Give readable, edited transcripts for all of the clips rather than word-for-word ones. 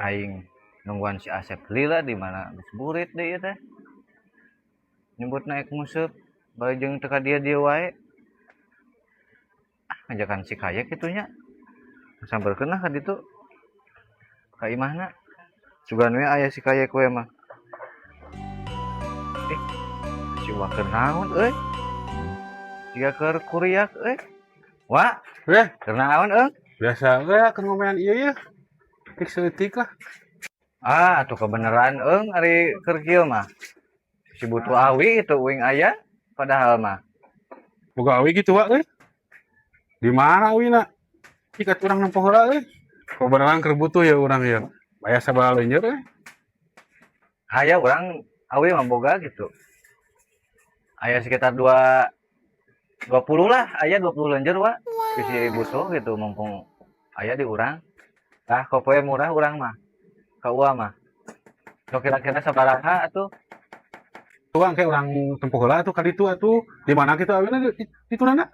Aing nungguan si Asep lila di mana geus burit deui ieu teh. Nyebut naik nguseup bari jeung teu ka dieu dieu wae. Ah, ngajakan si Kayek kitu nya. Samperkeun lah ka ditu. Ka imahna. Sugan we aya si Kayek we mah. Eh, si Wa keur naon euy? Siga keur kuriak euy. Wa, keur naon euy? Biasa we keur ngomean ieu ya. Tik saeutik lah. Ah, atuh kebeneran eung ari keur kieu mah. Si butuh awi itu uing aya padahal mah. Boga awi gitu wa euy. Di mana awina? Ikat urang nempo heula euy. Kebeneran keur butuh ya urang ya. Bayar sabaraha leunyer euy. Aya urang awi mah boga gitu. Aya sekitar 2 20 lah, aya 20 lenjer wa. Bisi butuh gitu mumpung aya di urang. Tah kopoe murah urang mah. Ka Uwa mah. Sok kira-kira sabaraha atuh? Tuang kayak urang tempo heula atuh ka ditu atuh. Di mana kitu awina ditunana?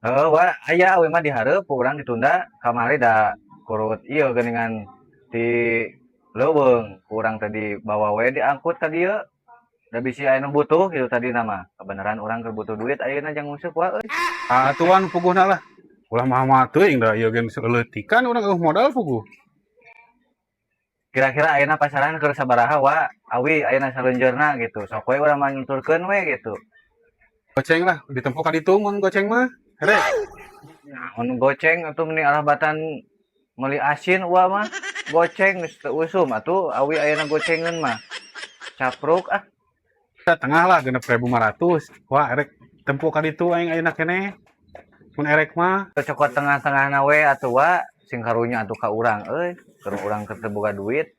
Heuh, wa aya awi mah dihareup urang ditunda kamari da kurut ieu geuningan di leuweung urang tadi bawa we diangkut ka dieu. Da bisi aya nu butuh kitu tadina mah. Kebeneran urang keur butuh duit ayeuna jang nguseup wa euy. Ah, tuan puguhna lah. Ulah mah-mah teuing da ieu ge leuletikan urang eueuh modal puguh. Kira-kira ayeuna pasaran keur sabaraha wa awi ayeuna salunjeurna gitu. Sok we urang mah nyunturkeun we gitu. Goceng lah, ditempo ka ditu mun goceng mah. Here. Mun goceng atuh meni alabatan meuli asin uwa mah. Goceng geus teu usum atuh awi ayeuna gocengeun mah. Capruk ah. Tengah lah 6.500. Wah, erek tempo ka ditu aing ayeuna keneh. Mun erek mah cokot tengah-tengahna we atuh wa sing karunya atuh ka urang euy, keur urang keur teu boga duit.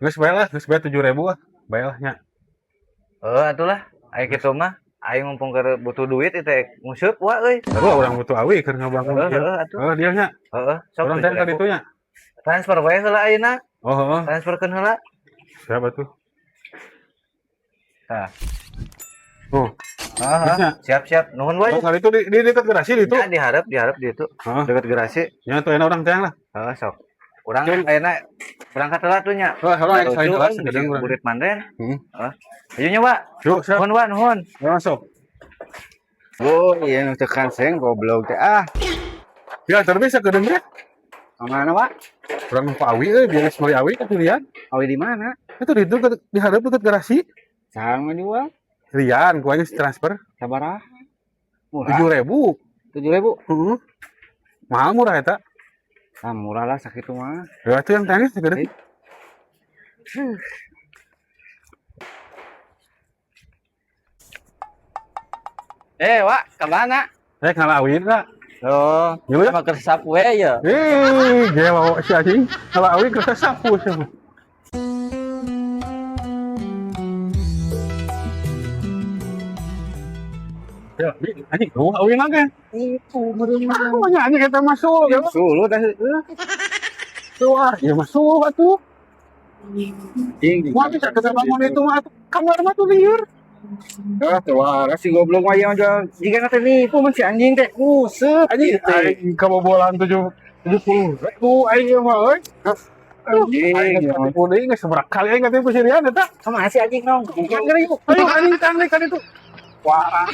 Geus bae lah, geus bae 7.000 ah. Bae lah nya. Heuh atuh lah, aya kitu mah aing mumpung keur butuh duit ieu teh nguseup wa euy. Sarua urang butuh awi keur ngabangun Heuh, ieu. heuh atuh. Heuh dia nya. Heuh, sok Urang teh ka 7.000. ditu nya. Transfer wae heula ayeuna. Oh, heeh. Transferkeun heula. Siap atuh. Tah. Oh. Heeh, Nya. siap-siap. Nuhun wae. Oh, kali itu di dekat garasi di itu. Ya, diharap di itu. Heeh. Dekat garasi. Ya tuh enak urang teang lah. Heeh, sok. Urang Jeung ayeuna berangkat heula tuh nya. Heeh, heula Lucu, lain kelas euy, gedeng urang. burit manden. Heeh. Heeh. Ayo nya, Wak. Yuk, siap. Nuhun, Wak, nuhun. Heeh, sok. Oh, iya nu tekan seng goblok teh ah. Ya, terus bisa gedeng teh. Ka mana, Wak? Urang nu awi euy, biar geus meuli awi ka Rian. Awi di mana? Itu di itu diharap dekat garasi. Saha jual? Rian, ku aing transfer. Sabaraha? Murah. 7.000. 7.000. Heeh. Mahal murah eta. Ah, murah lah sakitu mah. Ya itu yang tanya segede. Wak, kemana? Ngalah awi lah. Oh, Ngilu ya? sama keur sapu we ya. Gelo si anjing. Ngalah awi keur sapu siapa. Ya, anjing, oh, awi lagi. Itu meureun mah. Ah, nya anjing eta masuk ya. Suluh teh. Wah, ya masuk atuh. Ding. Wah, bisa kita bangun itu mah atuh. Kamar mah tuh lieur. Ah, tuh wah, si goblok mah ieu mah jigana teh nipu mun si anjing teh nguseup. Anjing, aing kebobolan 70.000 aing ieu mah euy. Anjing, Aing geus katipu deui geus sabaraha kali aing katipu si Rian eta. Sama si anjing nong. Ayo anjing tang deui ka ditu. Wah,